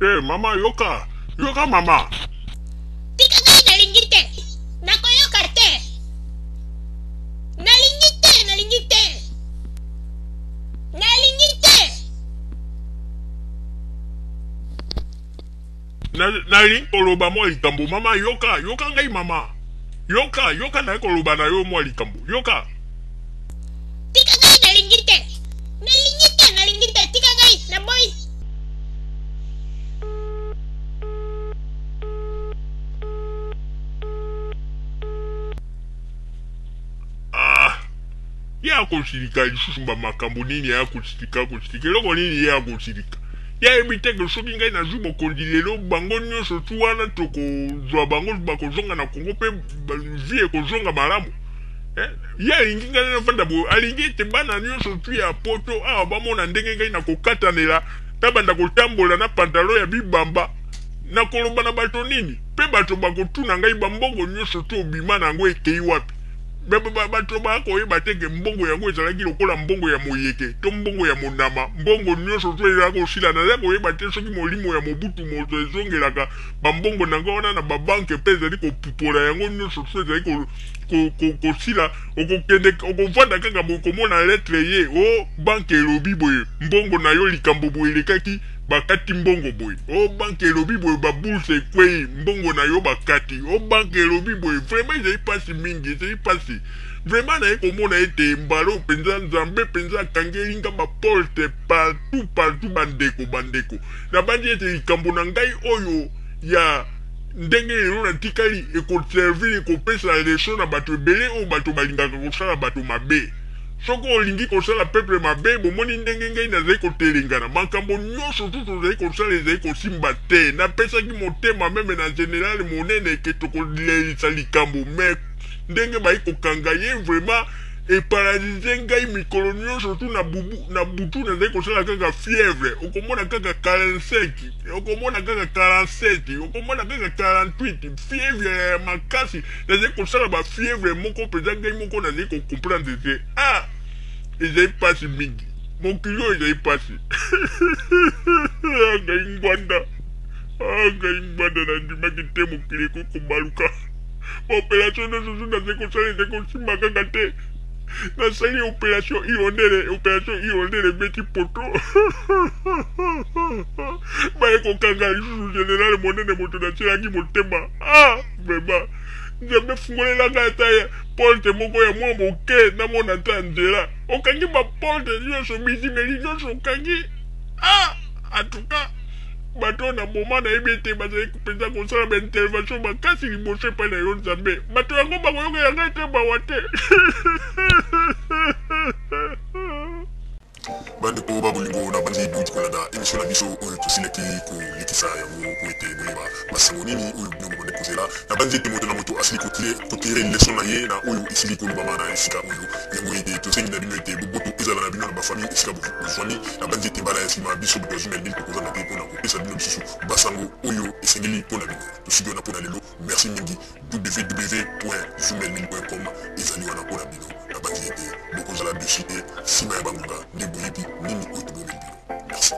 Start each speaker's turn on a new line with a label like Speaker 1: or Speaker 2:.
Speaker 1: Eh mama yoka, yoka mama.
Speaker 2: Tika ngai nalingi te. Nakoyoka te. Nalingi te, nalingi te. Nalingi te.
Speaker 1: Nalingi koloba mwa likambo mama, yoka, yoka ngai mama. Yoka, yoka naye koloba na yo mwa likambo. Yoka.
Speaker 2: Tika ngai nalingi te. Nalingi te, nalingi te. Tika ngai, naboyi.
Speaker 1: Ah, ye akosilika lisusu ba makambo nini ya kosilika akosilika eloko nini ye akosilika ye ayebi te ke soki ngai nazwi bokonzi lelo bango nyonso tu wana tokozwa bango bakozonga na Kongo mpe vie ekozonga malamu eh, ye alingi ngai nafanda boye alingi ete bana nyonso tu ya poto awa bamona ndenge ngai nakokatanela nabanda kotambola na pantalon ya bibamba nakoloba na bato nini mpe bato bakotuna ngai bambongo nyonso tu obima na yango ekei wapi bato bakoyeba te ke mbongo yango ezalaki lokola mbongo ya moyeke to mbongo ya monama mbongo nyonso to ezalaki kosila naza koyeba te soki molimo ya mobutu moto ezongelaka bambongo na yango wana na babanke mpe ezali kopupola yango nyonso to ezali kosila okokende okovanda kaka boye komona lettre ye o oh, banke elobi boye mbongo na yo likambo boye elekaki bakati mbongo boye o oh, banke elobi boye babourse ekwei mbongo na yo bakati o oh, banke elobi boye vraiment ezali mpasi mingi ezali mpasi vraiment naye komona ete mbala oyo mpenza nzambe mpenza akangeli nga baporte partout partout bandeko bandeko nabandi ete likambo na ngai oyo ya ndenge lelo natikali ekoservir ekopesa leson na bato ebele oyo bato balingaka kosala bato mabe. Soki olingi kosala peuple mabe, bomoni ndenge ngai nazali kotelengana. Makambo nyonso tu tozali kosala ezali kosimba te. Napesaki motema meme na general monene ke tokolelisa likambo mais ndenge bayi kokanga ye vraiment eparalyse ngai mikolo nyonso tu na bubu na butu nazali kosala kaka fièvre okomona kaka 45 okomona kaka 47 okomona kaka 48 fièvre ya makasi nazali kosala ba fièvre moko mpenza ngai moko nazali kocomprendre te ah ezali mpasi mingi mokili oyo ezali mpasi ngai ngwanda ah, ngai ngbanda nandimaki te mokili ekoki kobaluka baoperation nyonso so nazali kosala ezali kosimba kaka te nasali operation irondele operation irondele ebeti poto baye kokanga lisusu general monene moto natielaki motema ah vraiment nzambe fungolela ngai ata ya porte moko ya mwa moke namona ata nzela okangi baporte nyonso bizimeli nyonso okangi ah atuka bato oyo na boma nayebi ete bazali mpenza kosala baintervention makasi liboso epai na yo nzambe bato yango bakoyokela ngai te mawa te
Speaker 3: Bandeko ba bolingo na banzi bouti kolanda emission na biso oyo tosilaki kolekisa yango po ete boyeba basango nini oyo bino bobandaki kozela. Na banzi ete moto na moto asili kotire leçon na ye na oyo esili kolobama na esika oyo. Yango ete tosengi na bino ete boboto ezala na bino na ba famille esika bozwami. Na banzi ete mbala ya sima biso bato ya Zumel 1000 tokozanga te pona kopesa bino lisusu basango oyo esengeli pona bino. Tosuki wana pona lelo. Merci mingi. www.zoomelmil.com ezali wana mpo na bino. Nabanzi ete bokozala deçu te. Sima ya bangonga nde boyebi nini oyo tobombeli bino. Merci.